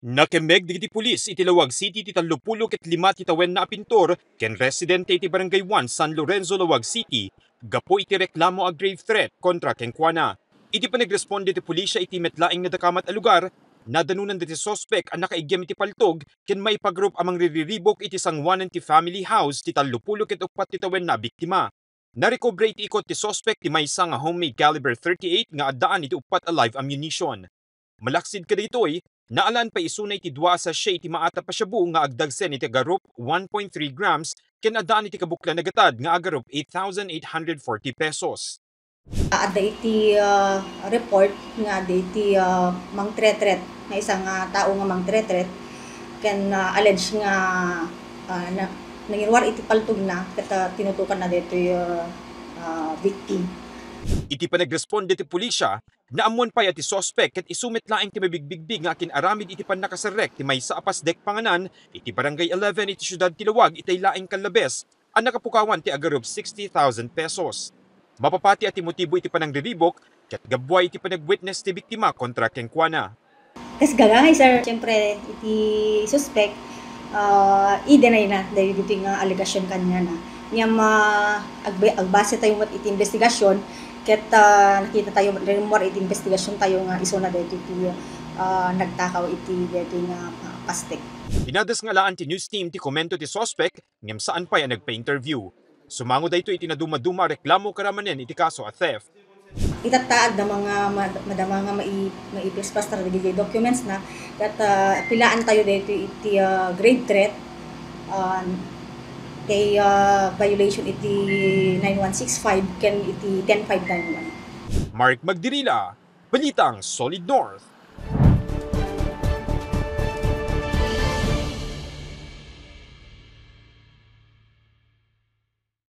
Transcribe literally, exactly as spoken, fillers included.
Nakemmeg dagiti pulis iti Laoag City ti tallopulo ket lima ti tawenna a pintor ken residente iti Barangay one, San Lorenzo, Laoag City, gapu iti reklamo a grave threat kontra kenkuana. Iti panagresponde ti pulisia iti met laeng nadakamat a lugar, nadanunan dagiti suspek a nakaiggem iti paltog ken maipagrop a mangririribok iti sangoanan ti family house ti tallopulo ket uppat ti tawenna a biktima. Narekobre iti ikot ti suspek ti maysa nga homemade caliber thirty-eight nga addaan iti uppat a live ammunition. Malaksid kadaytoy, naalaan pay isuna iti dua a sachet iti maatap a shabu nga agdagsen iti agarup one point three grams ken addaan iti kabuklan a gatad nga agarup eight thousand eight hundred forty pesos. Adda iti, ah, report nga adda iti, ah, mangtretret, nga isa nga tao nga mangtretret, ken, ah, alleged nga, ah, na, nangiruar iti paltogna, ket, ah, tinutokanna daytoy, ah, ah, victim. Iti panagresponde ti pulisia, naammuan pay a ti suspek ket isu met laeng ti mabigbigbig nga akin-aramid iti pannakasarrek ti maysa a pasdek panganan iti Barangay eleven iti siudad ti Laoag itay laeng kallabes a nakapukawan ti agarup sixty thousand pesos. Mapapati a ti motibo iti panangriribok ket gabbuay iti panagwitness ti biktima kontra kenkuana. Kas gagangay, sir, siyempre, iti suspek, ah, i-deny na dagitoy nga alegasyon kaniana. Ngem, ah, agbe-, agbase tayo met iti investigasyon, ket, ah, nakita tayo met rimmuar iti investigasyon tayo nga isuna daytoy ti, ah, nagtakaw iti daytoy nga, ah, pastek. Pinadas nga alaan ti news team ti komento ti suspek ngem saan pay a nagpa-interview. Sumango daytoy iti nadumaduma a reklamo karamanen iti kaso a theft. Itatta, adda mga mad-, madama nga mai-, maipaspas dagiti documents na, ket, ah, pilaan tayo daytoy iti, ah, grave threat, ah, kay, ah, violation iti nine one six five ken iti ten five nine one. Mark Magdirila, Balitang Solid North.